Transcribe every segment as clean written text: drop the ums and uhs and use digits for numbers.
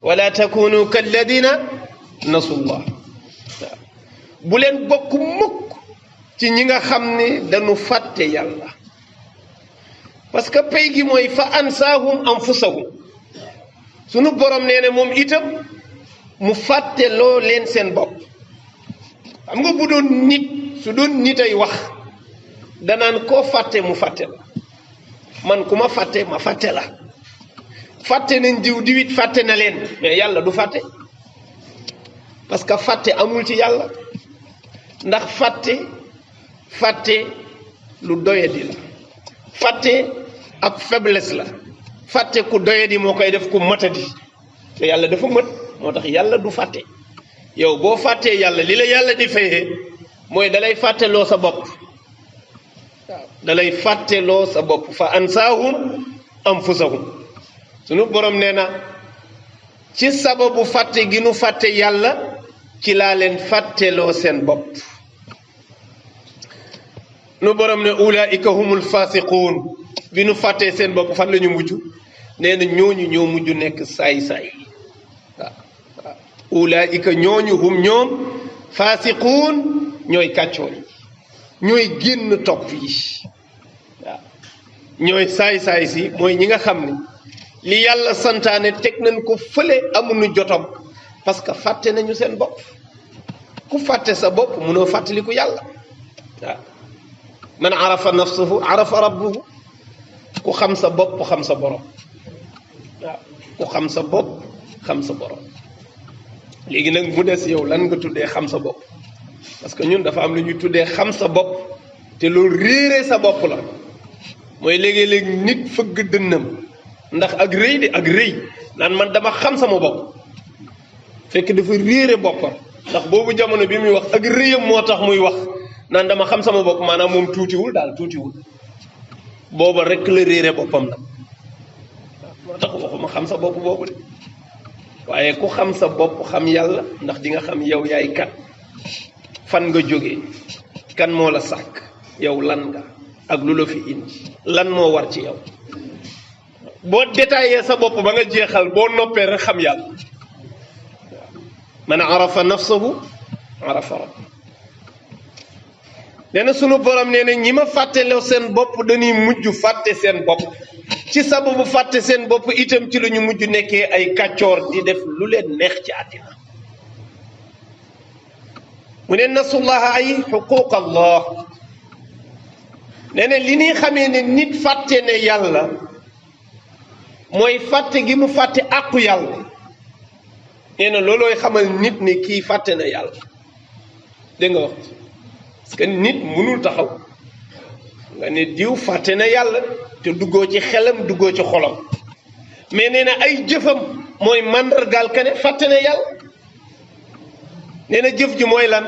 wala takunu kalladina nasullah bu leen bokk mukk ci ñi nga xam ne dañu fàtte yàlla parce que pay gi mooy fa ansaahum anfusahum sunu borom nee na moom itam mu fàtte loo leen seen bopp xam nga bu doon nit su doon nit ay wax danaan koo fàtte mu fàtte la man ku ma fàtte ma fàtte la fàtte nañ diw diwit fàtte na leen mais yàlla du fàtte parce que fàtte amul ci yàlla ndax fàtte lu doyadi la fàtte ak faiblesse la fàtte ku doyadi moo koy def ku matadi te yàlla dafa mët moo tax yàlla du fàtte yow boo fàttee yàlla li la yàlla di fayee mooy dalay fàtteloo sa bopp waaw dalay fàtteloo sa bopp fa ansaahum anfusahum sunu borom nee na ci sababu fàtte gi nu fàtte yàlla ci laa leen fàtteloo seen bopp nu borom ne ulaika humul fasiquun bi nu fàttee seen bopp fan la ñu mujj nee na ñooñu ñoo mujj nekk saay-saay waaw waaw ulaika ñooñu hum ñoom fasiquun ñooy kàccoor yi ñooy génn topp yi waaw ñooy saay-saay si mooy ñi nga xam ne li yàlla santaane teg nañ ko fële amuñu jotam parce que fàtte nañu seen bopp ku fàtte sa bopp mënoo fàttaliku yàlla waaw man arafa nafsahu arafa rabbuhu ku xam sa bopp xam sa borom waaw ku xam sa bopp xam sa borom léegi nag mu des yow lan nga tuddee xam sa bopp parce que ñun dafa am lu ñuy tuddee xam sa bopp te loolu réere sa bopp la mooy léegi-léegi nit fëgg dënnam ndax ak rëy de ak rëy naan man dama xam sama bopp fekk dafa réere boppam ndax boobu jamono bi muy wax ak rëyam moo tax muy wax naan dama xam sama bopp maanaam moom tuutiwul daal tuutiwul booba rek la réere boppam la moo tax waxuma xam sa bopp boobu de waaye ku xam sa bopp xam yàlla ndax di nga xam yow yaay kat fan nga jógee kan moo la sàkk yow lan nga ak lu la fi indi lan moo war ci yow boo détaillé sa bopp ba nga jeexal boo noppee rek xam yàlla man arafa nafsahu arafa rabbi nee na sunu borom nee na ñi ma fàtteloo seen bopp dañuy mujj fàtte seen bopp ci sababu fàtte seen bopp itam ci la ñu mujj nekkee ay kàccoor di def lu leen neex ci àddina mu ne nasullaha ay xuquq allah nee na li ñuy xamee ne nit fàtte ne yàlla mooy fàtte gi mu fàtte àqu yàlla nee na loolooy xamal nit ni kii fàtte na yàlla dégg nga wax parce que nit mënul taxaw nga ne diw fàtte na yàlla te duggoo ci xelam duggoo ci xolam mais nee na ay jëfam mooy màndargaal ka ne fàtte na yàlla nee na jëf ji mooy lan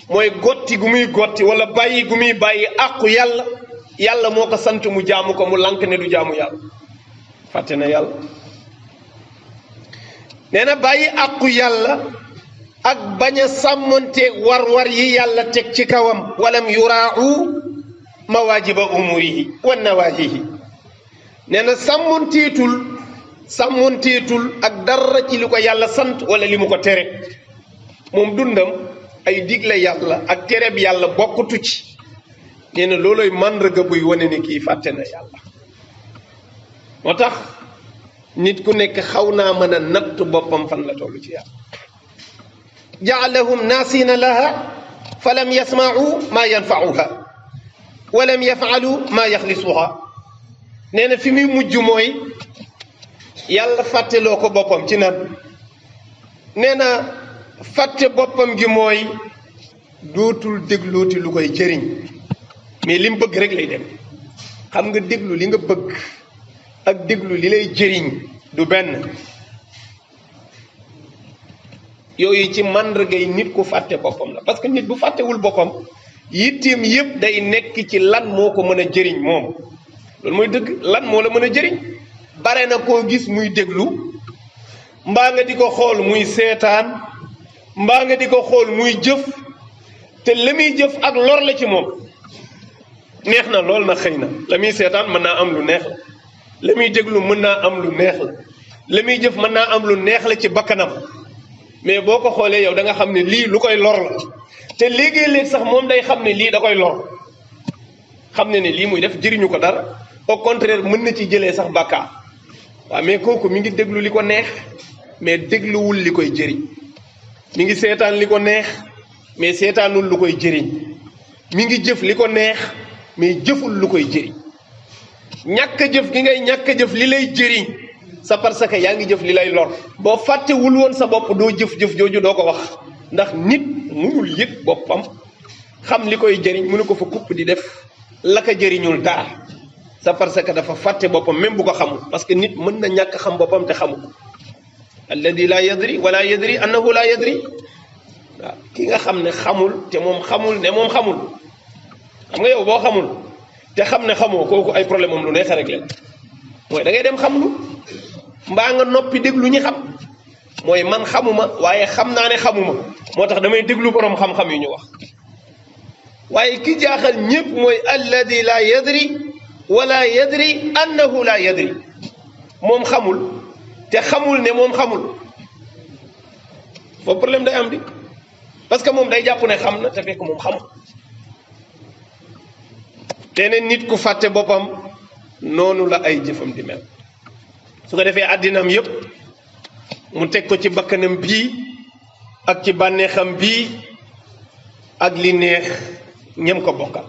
mooy gotti gu muy gotti wala bàyyi gu muy bàyyi àqu yàlla yàlla moo ko sant mu jaamu ko mu lànk ne du jaamu yàlla fàtte na yàlla nee na bàyyi àqu yàlla ak bañ a sàmmonteeg war-war yi yàlla teg ci kawam walam yuraau mawaajiba umurihi wa nawaahihi nee na sàmmonteetul ak dara ci li ko yàlla sant wala li mu ko tere moom dundam ay digle yàlla ak tereb yàlla bokkutu ci nee na looloy màndarga buy wane ni kii fàtte na yàlla moo tax nit ku nekk xaw naa mën a natt boppam fan la tollu ci yàlla jaalahum naasina laha fa lam yasmacu maa yanfauha wa lam yafcalu maa yaxlisuha nee na fi muy mujj mooy yàlla fàtteloo ko boppam ci nan nee na fàtte boppam gi mooy dootul déglooti lu koy jëriñ mais li mu bëgg rek lay dem xam nga déglu li nga bëgg ak déglu li lay jëriñ du benn yooyu ci màndargay nit ku fàtte boppam la parce que nit bu fàttewul boppam yitteem yépp day nekk ci lan moo ko mën a jëriñ moom loolu mooy dëgg lan moo la mën a jëriñ bare na koo gis muy déglu mbaa nga di ko xool muy seetaan mbaa nga di ko xool muy jëf te la muy jëf ak lor la ci moom neex na lool na xëy na la muy seetaan mën naa am lu neex la la muy déglu mën naa am lu neex la la muy jëf mën naa am lu neex la ci bakkanam mais boo ko xoolee yow da nga xam ne lii lu koy lor la te léegi-léeg sax moom day xam ne lii da koy lor xam ne lii muy def jëriñu ko dara au contraire mën na ci jëlee sax bàkkaar waaw mais kooku mi ngi déglu li ko neex mais dégluwul li koy jëriñ mi ngi seetaan li ko neex mais seetaanul lu koy jëriñ mi ngi jëf li ko neex mais jëful lu koy jëriñ ñàkk jëf gi ngay ñàkk jëf li lay jëriñ sa parce que yaa ngi jëf li lay lor boo fàttewul woon sa bopp doo jëf-jëf jooju doo ko wax ndax nit munul yëg boppam xam li koy jëriñ mënu ko fa kupp di def la ko jëriñul dara sa parce que dafa fàtte boppam même bu ko xamul parce que nit mën na ñàkk xam boppam te xamu ko alladi laa yadri wala yadri annahu laa yadri waaw ki nga xam ne xamul te moom xamul ne moom xamul xam nga yow boo xamul te xam ne xamoo kooku ay problème am lu neex a réglé la mooy da ngay dem xam lu mbaa nga noppi déglu ñi xam mooy man xamuma waaye xam naa ne xamuma moo tax damay déglu borom xam-xam yu ñu wax waaye ki jaaxal ñépp mooy alladi laa yadri wala yadri annahu laa yadri moom xamul te xamul ne moom xamul foofu problème day am di parce que moom day jàpp ne xam na te fekk moom xamul te ne nit ku fàtte boppam noonu la ay jëfam di mel su ko defee àddinam yépp mu teg ko ci bakkanam bii ak ci bànneexam bii ak li neex ñem ko bokkal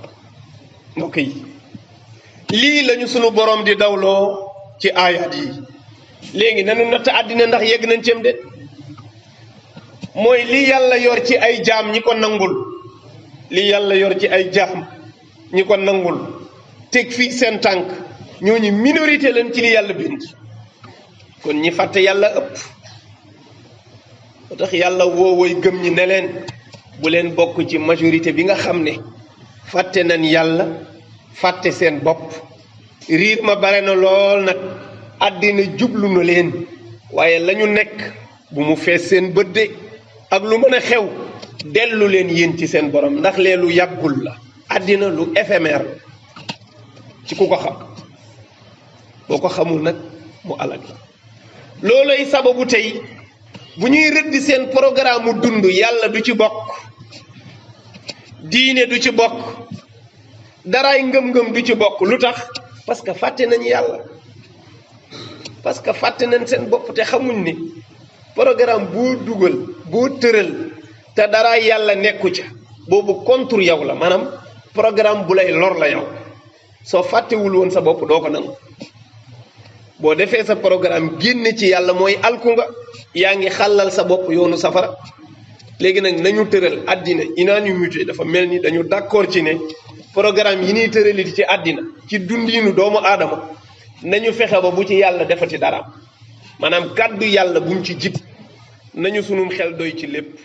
mbokk yi lii lañu sunu borom di dawloo ci aayaat yi léegi nanu natt àddina ndax yegg nañ cem de mooy li yàlla yor ci ay jaam ñi ko nangul li yàlla yor ci ay jaam ñi ko nangul teg fii seen tànk ñooñu minorité leen ci li yàlla bind kon ñi fàtte yàlla ëpp moo tax yàlla woowooy gëm ñi ne leen bu leen bokk ci majorité bi nga xam ne fàtte nañ yàlla fàtte seen bopp riir ma bare na lool nag àddina jublu na leen waaye lañu nekk bu mu fees seen bëdde ak lu mën a xew dellu leen yéen ci seen borom ndax lee lu yàggul la àddina lu éphémère ci ku ko xam boo ko xamul nag mu alag la loolay sababu tey bu ñuy rëdd seen programme mu dund yàlla du ci bokk diine du ci bokk daraay ngëm-ngëm du ci bokk lu tax parce que fàtte nañ yàlla parce que fàtte nañ seen bopp te xamuñ ni programme boo dugal boo tëral te daraay yàlla nekku ca boobu contre yow la maanaam programme bu lay lor la yow soo fàttewul woon sa bopp doo ko nangu boo defee sa programme génne ci yàlla mooy alku nga yaa ngi xàllal sa bopp yoonu safara léegi nag nañu tëral àddina unanimité dafa mel ni dañu d'accord ci ne programme yi ñuy tëraliti ci àddina ci dundiinu doomu aadama nañu fexe ba bu ci yàlla defati dara maanaam kàddu yàlla bu mu ci jib nañu sunum xel doy ci lépp